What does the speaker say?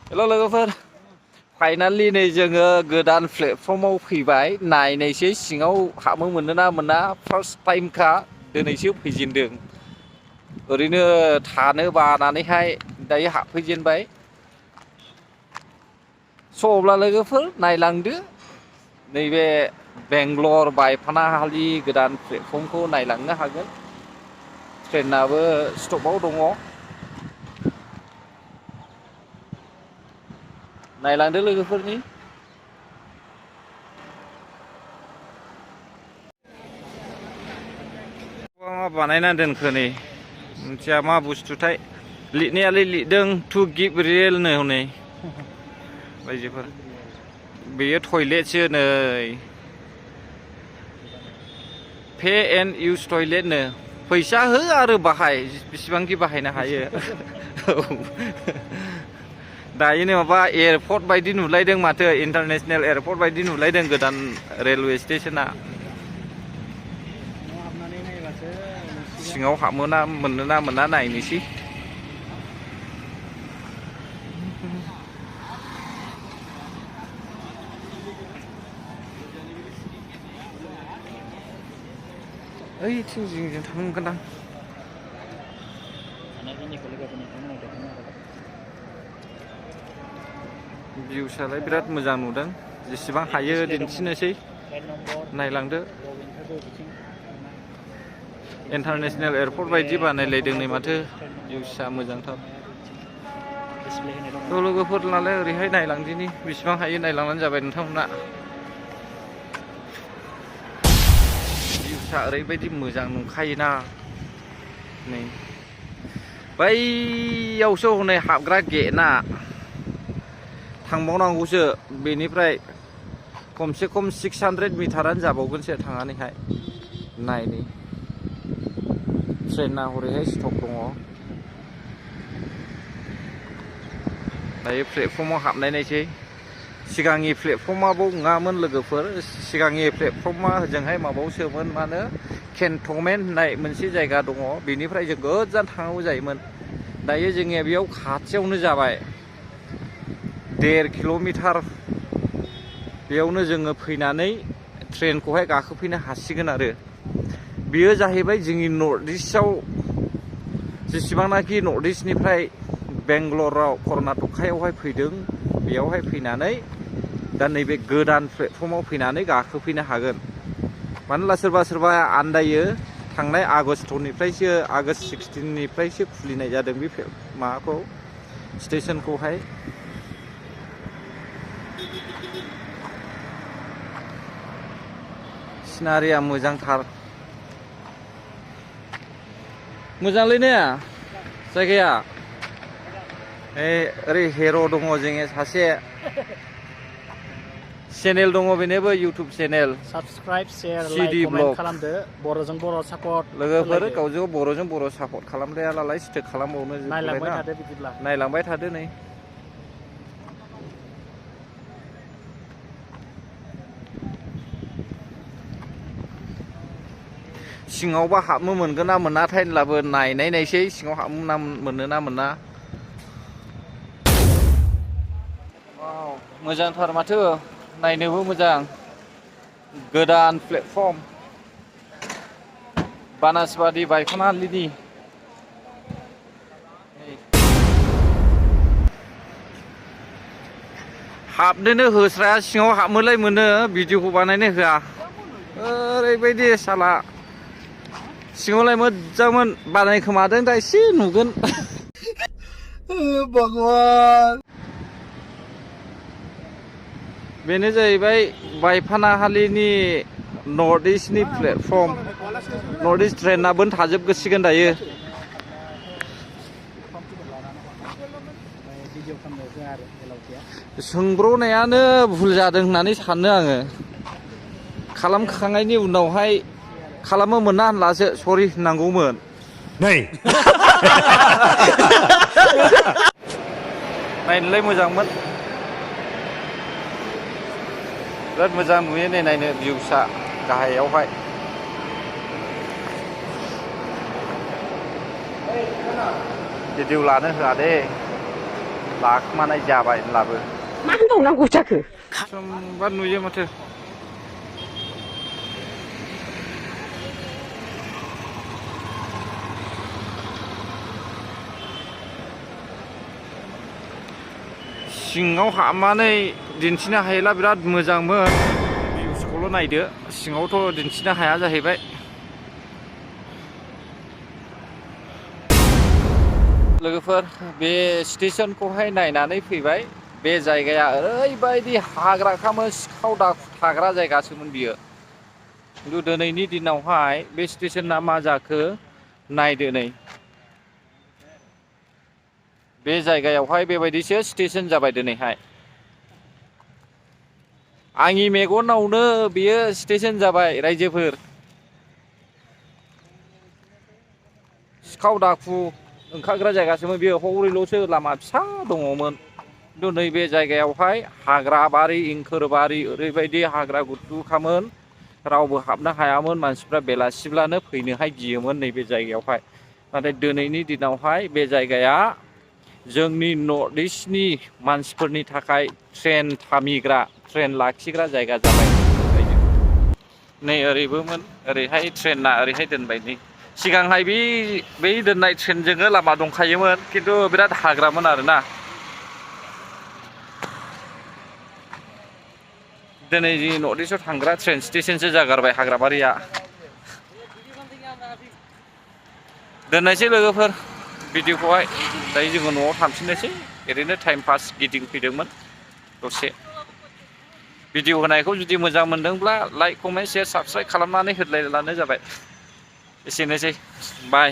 हेल' लोगोफोर फाइनालि नै जोङो गोदान प्लेटफर्माव फैबाय नायनायसै सिङाव हाबनो मोनो ना मोना फार्स्ट टाइमखा दिनैसो फैजेनदों ओरैनो थानो बानानैहाय दायो हाबफैजेनबाय स' अब्ला लोगोफोर नायलांदो नैबे बेंगलर बायफानाहालि गोदान प्लेटफर्मखौ नायलांनो हागोन ट्रेनाबो स्टपाव दङ नायलांदो लोगोफोरनि मा बानायना दोनखो नै मिथिया मा बुस्थुथाय लिरनायालाय लिरदों टु गिभ रियेलनो हनै बायदिफोर बेयो टयलेटसो नै पे एन्ड इउस टयलेटनो फैसा हो आरो बाहाय बेसेबांखि बाहायनो हायो दायो नै माबा एयारपर्ट बायदि नुलायदों माथो इन्टारनेसनेल एयारपर्ट बायदि नुलायदों गोदान रेलवे स्टेशना सिङाव हाबोना मोनोना मोना नायनोसै ओइथिं जिंजों थांगोन आं भिउसालाय बिराद मोजां नुदों जेसेबां हायो दिन्थिनोसै नायलांदो इन्टारनेसनेल एयारपर्ट बायदि बानायलायदों नै माथो भिउसा मोजांथार थ' लोगोफोर नालाय ओरैहाय नायलांदिनि बेसेबां हायो नायलांनानै जाबाय नोंथांमोना भिउसा ओरैबायदि मोजां नुखायोना नै बैयावसो हनै हाबग्रा गेटना थांबावनांगौसो बेनिफ्राय खमसे खम 600 मिटारानो जाबावगोनसो थांनानैहाय नायनि ट्रेना हरैहाय स्टप दङ दायो प्लेटफर्माव हाबनायनायसै सिगांनि प्लेटफर्माबो नङामोन लोगोफोर सिगांनि प्लेटफर्मा ओजोंहाय माबायावसोमोन मा होनो केन्टनमेन्ट होननाय मोनसे जायगा दङ बेनिफ्राय जों गोजान थांनांगौ जायोमोन दायो जोंनिया बेयाव खाथियावनो जाबाय 1.5 किल'मिटार बेयावनो जोङो फैनानै ट्रेनखौहाय गाखोफैनो हासिगोन आरो बेयो जाहैबाय जोंनि नर्थ इस्टआव जेसेबांनाखि नर्थ इस्टनिफ्राय बेंगलराव कर्नाटकायावहाय फैदों बेयावहाय फैनानै दा नैबे गोदान प्लेटफर्माव फैनानै गाखोफैनो हागोन मानो होनब्ला सोरबा सोरबा आन्दायो थांनाय आगष्टनिफ्रायसो आगष्ट 16निफ्रायसो खुलिनाय जादों बे माबाखौ स्टेशनखौहाय सिनारिया मोजांथार मोजांलै ने जायगाया ओरै हिर' दङ जोंनि सासे चेनेल दङ बेनोबो YouTube channel subscribe share like comment खालामदो बर'जों बर' सापर्ट लोगोफोर गावजों बर'जों बर' सापर्ट खालामलायालाय सिथो खालामबावनो नायलांबाय थादो बिदिब्ला नायलांबाय थादो नै सिङावबा हाबनो मोनगोन ना मोनाथाय होनब्लाबो नायनायसै सिङाव हाबनो मोनो ना मोना मोजांथार माथो नायनोबो मोजां गोदान प्लेटफर्म बानासबादि बायखोनालिनि हाबनोनो होस्राया सिङाव हाबनोलाय मोनो भिडिअखौ बानायनो होआ ओरैबायदि साला सिङावलाय मोजांमोन बानायखोमादों दा एसे नुगोन भगवान बेनो जाहैबाय बायफानाहालिनि नर्थ इस्टनि प्लेटफर्म नर्थ इस्ट ट्रेनाबो थाजोबगोसिगोन दायो सोंब्र'नायानो भुल जादों होननानै सानो आङो खालामखांनायनि उनावहाय खालामनो मोना होनब्लासो सरि होननांगौमोन नायनोलाय मोजांमोन बिराद मोजां नुयो नै नायनो भिउसा गाहायावहाय भिडिअ लानो होआ दे लाखोमानाय जाबाय होनब्लाबो मा होनबावनांगौ जाखो समबा नुयो माथो सिङाव हाबनानै दिन्थिनो हायोला बिराद मोजांमोन भिउसखौल' नायदो सिङावथ' दिन्थिनो हाया जाहैबाय लोगोफोर बे स्टेशनखौहाय नायनानै फैबाय बे जायगाया ओरैबायदि हाग्राखामोन सिखाव दाखु थाग्रा जायगासोमोन बियो खिन्थु दिनैनि दिनावहाय बे स्टेशना मा जाखो नायदो नै बे जायगायावहाय बेबायदिसो स्टेशन जाबाय दिनैहाय आंनि मेगनावनो बियो स्टेशन जाबाय रायजोफोर सिखाव दाखु ओंखारग्रा जायगासोमोन बेयो हरैल'सो लामा फिसा दङमोन खिन्थु नैबे जायगायावहाय हाग्रा बारि इंखोरबारि ओरैबायदि हाग्रा गुदुखामोन रावबो हाबनो हायामोन मानसिफ्रा बेलासिब्लानो फैनोहाय गियोमोन नैबे जायगायावहाय नाथाय दिनैनि दिनावहाय बे जायगाया जोंनि नर्थ इस्टनि मानसिफोरनि थाखाय ट्रेन थामिग्रा ट्रेन लाखिग्रा जायगा जाबाय नै ओरैबोमोन ओरैहाय ट्रेना ओरैहाय दोनबाय नै सिगांहाय बै दोननाय ट्रेनजोंनो लामा दंखायोमोन खिन्थु बिराद हाग्रामोन आरोना दिनै नर्थ इस्टआव थांग्रा ट्रेन स्टेशनसो जागारबाय हाग्राबारिया दोननायसै लोगोफोर भिडिअखौहाय दायो जोङो न'आव थांफिननोसै ओरैनो टाइम पास गिदिंफैदोंमोन दसे भिडिअ होनायखौ जुदि मोजां मोनदोंब्ला लाइक कमेन्ट शेयार साबस्क्राइब खालामनानै होलायलानो जाबाय एसेनोसै बाय